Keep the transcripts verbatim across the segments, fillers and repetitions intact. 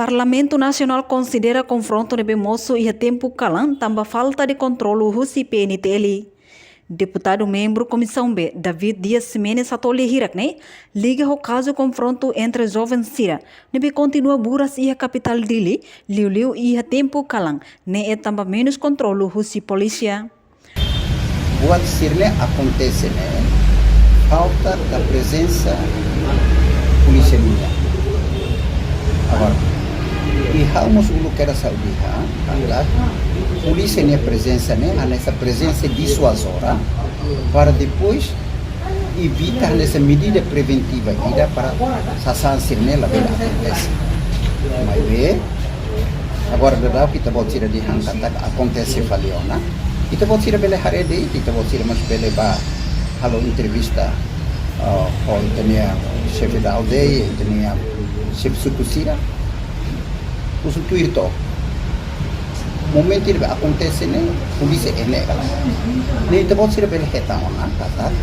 Parlamentu Nasionál konsidera konfrontu ne'ebé mosu iha tempu kalan tanba falta de kontrolu husi P N T L. Deputadu membru Komisaun B, David Dias Ximenes hato'o lia hirak ne'e, liga ho kazu konfrontu entre joven sira ne'ebé kontinua buras iha kapitál Dili, liuliu iha tempu kalan ne'e tanba menus kontrolu husi polísia. Buat sira-ne'e akontese ne'e falta da prezensa polísia nian. Agora, i ha'u mós uluk kedas ha'u dehan, adalah polísia nia prezensa ne'e, hanesan prezensa disuazora, para depois evita hanesan medida preventiva ida para sasán sira-ne'e labele akontese. Maibé, agora daudaun ita-boot sira dehan katak akontese fali ona. Ita-boot sira bele haree de'it, ita-boot sira mós bele bá halo entrevista, ah, ho ita-nia xefe da aldeia, ita-nia xefe suku sira. Husu tuir to'ok. Momentu ida akontese ne'e, polísia iha ne'e ka lae. Ne'e ita-boot sira bele hetan ona katak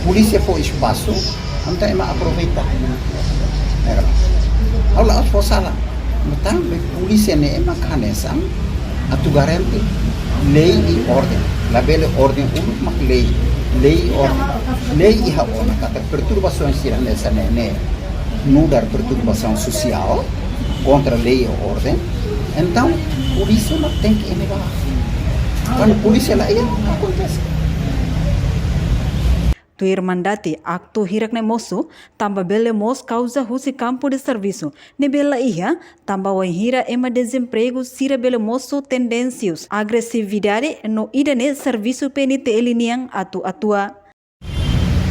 polísia fó espasu, entaun ema aproveita. Ne'e ka lae. Ha'u la'ós fó sala. Maibé polísia ne'e ema hanesan atu garante lei i orden. Labele orden uluk mak lei. Lei i orden. Lei iha ona katak perturbasaun sira hanesan ne'e, ne'e nu'udar perturbasaun sosiál kontra lei i orden. Entaun, polísia mak tenke iha ne'ebá. Kuandu polísia la iha, akontese. Tuir mandati, aktu hirak ne'e mosu tanba bele mós kauza husi kampu de servisu ne'ebé la iha, tanba wainhira ema dezempregu sira bele mosu tendénsia agresividade no ida-ne'e servisu P N T L nian atu atua.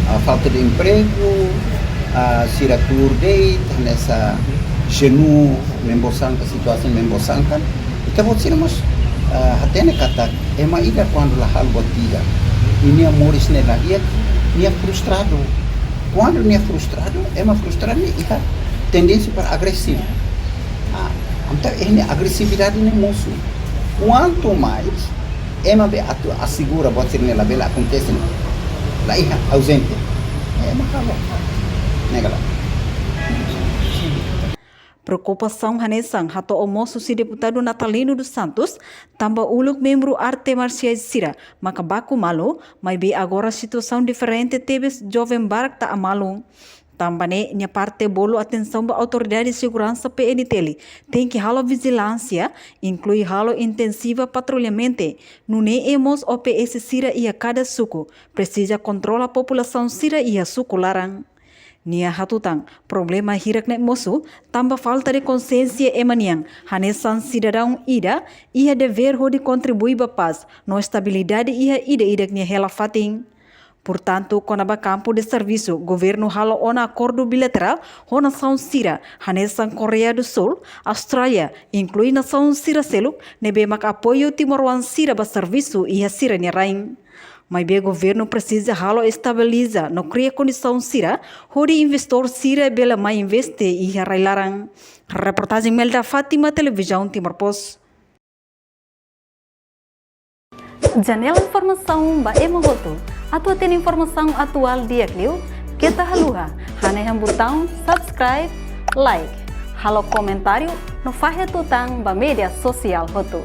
Ah, falta de empregu, ah, sira tuur de'it, hanesan jenu, membosankan, situasaun membosankan. Ita-boot sira mós, ah, hatene katak ema ida kuandu la halo buat ida, i nia moris ne'e la di'ak, nia frustradu. Kuandu nia frustradu, ema frustradu ne'e iha tendénsia para agresivu. Ah, entaun iha ne'e agresividade ne'e mosu. Kuantu mais ema be atu asegura buat sira-ne'e labele akontese, la iha, auzente. Ema halo. Ne'e ka lae. Preokupasaun hanesan hato'o mós husi Deputadu Natalino dos Santos, tanba uluk membru arte marsiais sira maka baku malu, maibé agora situasaun diferente tebes, joven barak ta'uk malu. Tanba ne'e nia parte bolu atensaun ba autoridade seguransa P N T L, tenke halo vijilánsia, inklui halo intensiva patrullamentu, nune'e mós O P S sira iha kada suku presiza kontrola populasaun sira iha suku laran. Nia hatutan, problema hirak ne'e mosu tanba falta de konsiénsia ema nian, hanesan sidadaun ida iha devér hodi kontribui ba pás no estabilidade iha ida-idak nia hela-fatin. Portantu, kona-ba kampu de servisu, governu halo ona akordu bilaterál ho nasaun sira, hanesan Koreia do Sul, Austrália, inklui nasaun sira seluk ne'ebé mak apoiu timoroan sira ba servisu iha sira-nia rain. Maibé governu presiza halo estabiliza no kria kondisaun sira hodi investór sira bele mai investe iha rai-laran. Reportajen Melda Fátima, Televizaun Timor Post. Janela informasaun ba ema hotu. Atu hatene informasaun atuál di'ak liu, keta haluha hanehan butaun subscribe, like, halo komentáriu no fahe tutan ba média sosiál hotu.